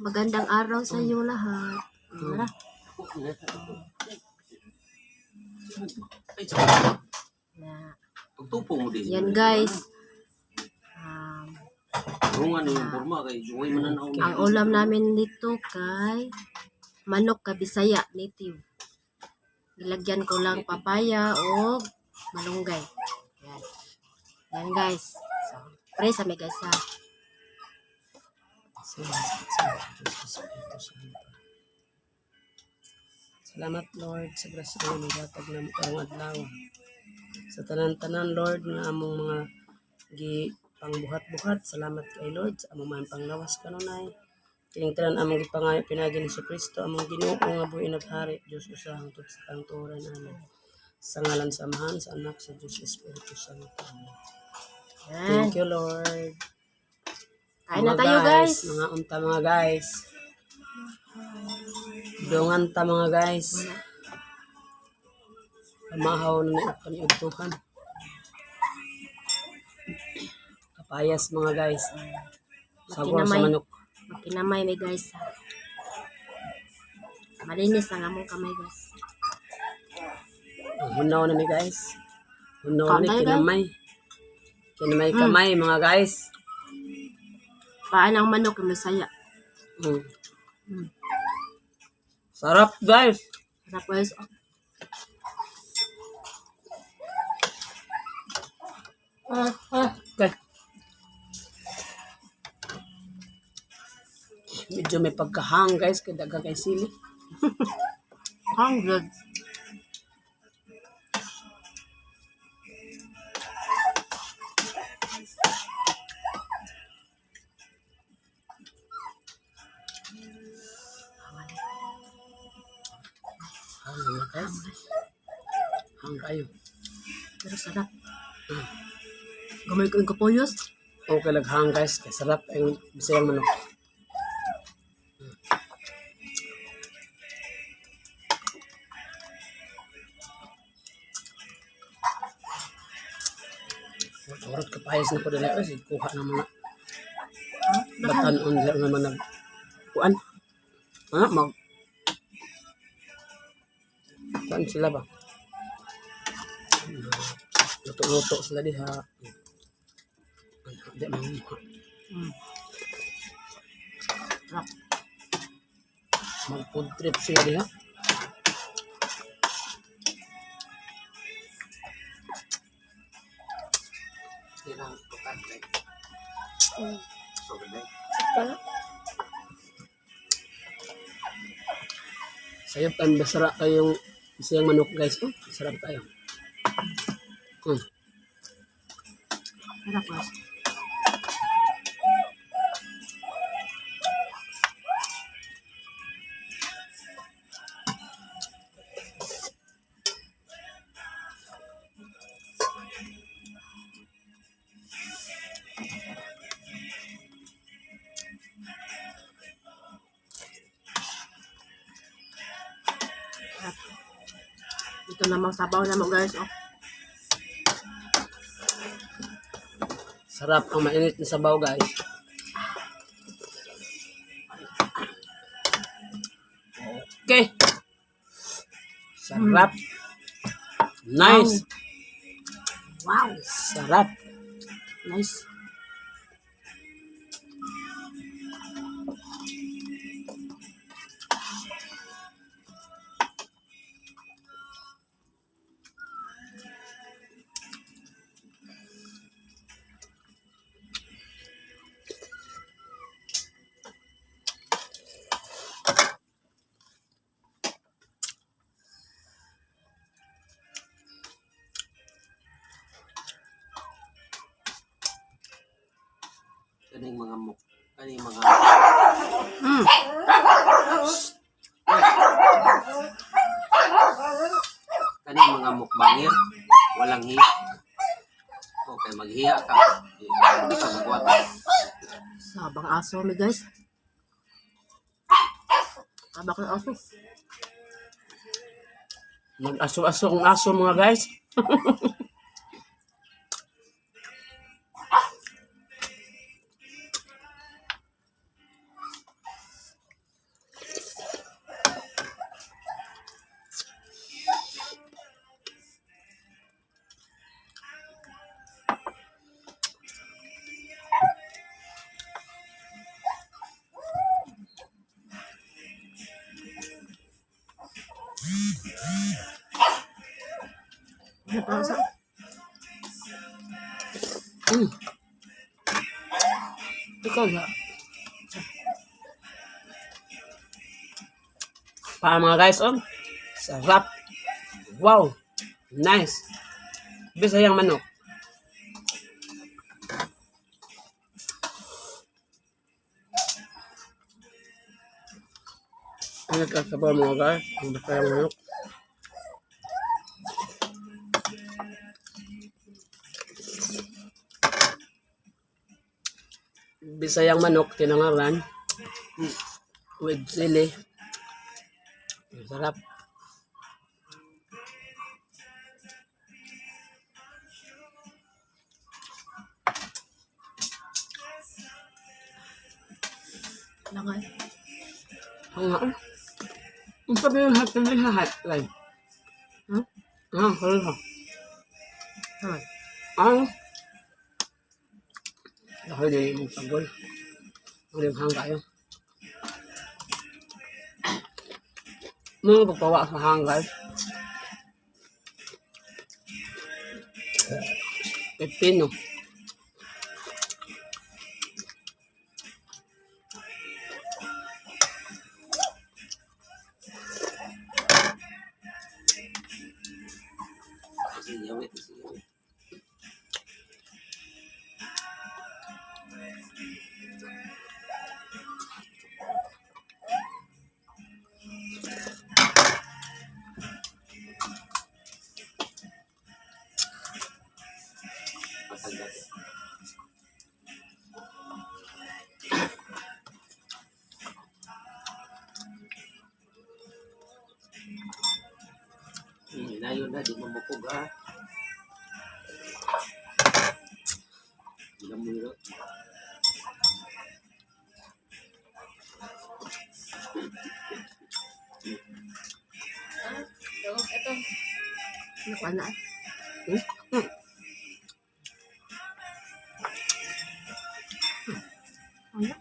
Magandang araw sa iyo lahat. Tara. Ay, sa Na. Pagtupo mo din. Yan, guys. Rungan yung forma kay juway man na Ang ulam namin dito kay manok kabisaya native. Nilagyan ko lang papaya o malunggay. Yan. Yan, guys. So, pray sa may guys ha. Salamat, Diyos Espiritu Santo. Salamat, Lord, sa grasya nga migatag na karong adlaw. Sa tanan-tanan, Lord, nga among mga gi pangbuhat-buhat. Salamat kay Lord sa among mga panglawas kanunay. Kining tanan among gipangayo pinaagi ni Kristo among Ginoo nga buhi naghari Dios usa hangtod sa kangturan. Amen. Sa ngalan sa Amahan, sa Anak, sa Diyos Espiritu Santo. Amen. Yan. Thank you, Lord. Kain na Mga tayo, guys. Mga unta, mga guys. Dungan ta, mga guys. Pamahaw na ni paniudtuhan. Kapayas, mga guys. Sabaw sa Makinamay. manok. Makinamay may guys ha. Malinis ang among kamay, guys. Hunaw na mi, guys. Hunaw na Kain mi tayo, guys. kinamay. Kinamay kamay, mga guys. Paan ang manok yung masaya. Sarap, guys. Sarap, guys. Oh. Ah, ah, guys. Medyo may pagkahang, guys, kay daga kay sili. Hungry. Hang na, guys. Hang kayo. Pero sarap. Gamay ko yung kapuyos. Okay lang hang, guys, kay sarap ang bisayang manok. Urot kapayas na ko dala oy, sige, kuha ng mga batan-on dila nga mga kuan. Ah, mag kuan sila ba? Luto-luto sila diha. Di manguha. Sarap. Mag food trip sila diha. Sayop ang basara kayong isang manok, guys. Oh, sarap kayo. Sarap, guys. Sarap. Ito namang sabaw na mo, guys. Oh. Sarap ang mainit na sabaw, guys. Okay. Sarap. Nice. Wow. Sarap. Nice. Kaning mga muk kaning mga Kaning mga mukbangir, walang hiya. Okay, maghiya ka. Hindi ka magwat. Sabang aso mi, guys. Sabang ng aso. Nag-aso-aso kong aso, mga guys. Ano sa? Ikaw na. Para mga guys, oh. Sarap. Wow. Nice. Bisayang manok. Ano kasabaw mga guys? Ang bisayang manok. Bisayang manok, tinangaran. With sili. Ang sarap. Langay. Oo nga. Ang sabi yung hat, hindi sa hat. Like, Ah, sorry ka. Hmm. Ah. Ako din yung pagol. Ang yung hangga yun. Mga pagpawa sa hangga. Pepino. Sige, wait, sige. Matagal. Inayon na, di mabukog ha. Ilang mo yun. Ito. Ano ko na? Hmm? Hmm. Ano?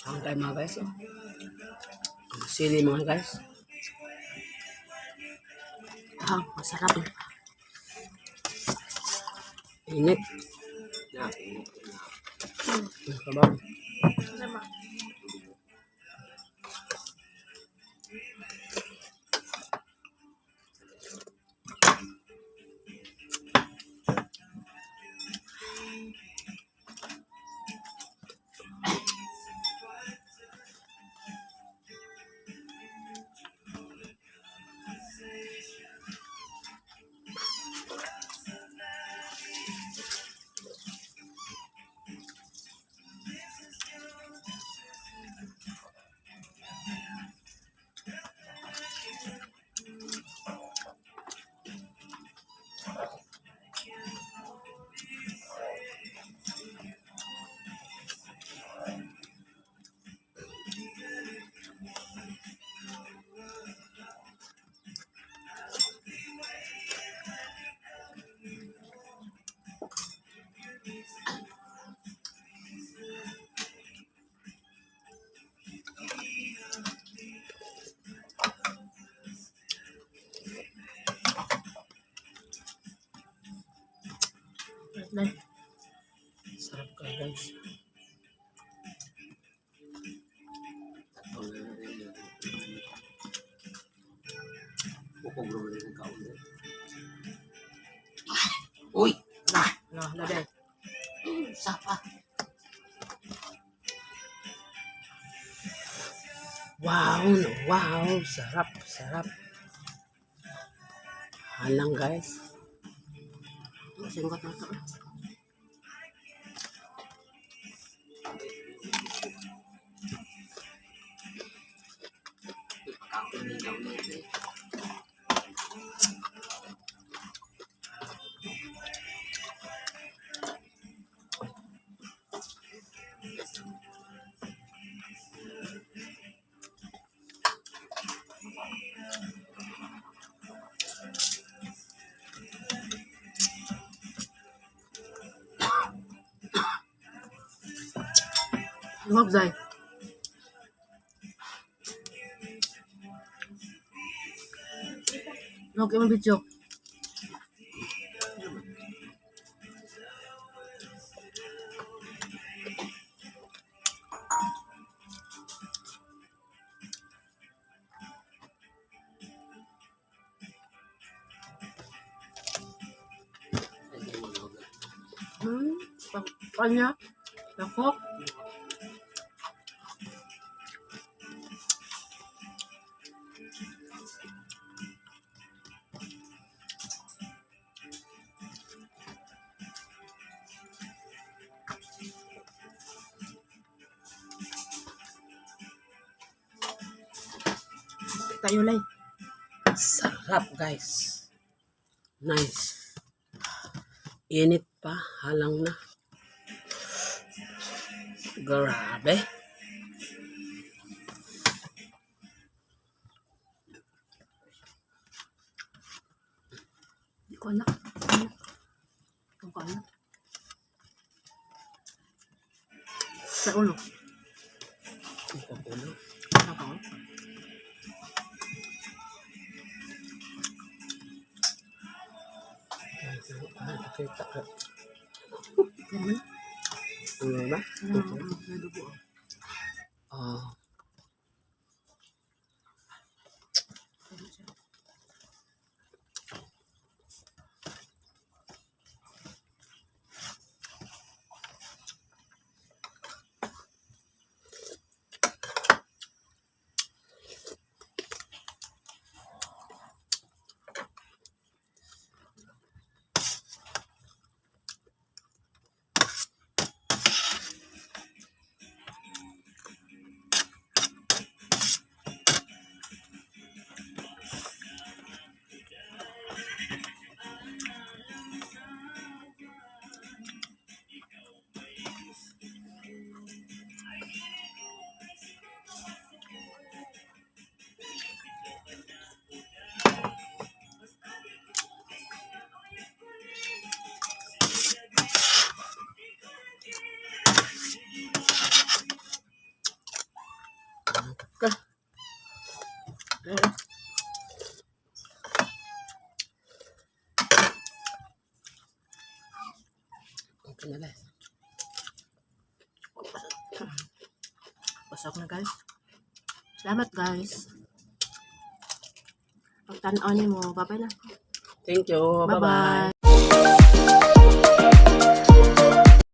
Hangga mga guys. Oh. Ang sili mga guys. Ah, masarap. Init. Na, init na. Ang sabaw. Sarap ka, guys. Tatlo na lang rin yun. Bukog rin ang kaon din. Uy! Na, na, na, day. Sapa! Wow, no, wow. Sarap, sarap. Halang, guys. Singgot na to. Pagkaon ni daw nito eh. Luwag, day. Luwag imong video. Ay, ganyan, wag. Pag kanya. Lakok. Tayo lay. Sarap, guys. Nice. Init pa. Halang na. Grabe. Di ko anak. Ano? Di ko anak. Sa ulo. Ang pagulo. Ano ka? Guys, ano, nakita ka. Ganun. Ano ba? Ano? Ano? Dugo. Ah. Ka. Eh, Okay na, guys. Pasok na, guys. Salamat, guys. Pagtan-aw mo. Bye-bye na. Thank you. Bye-bye. Bye-bye.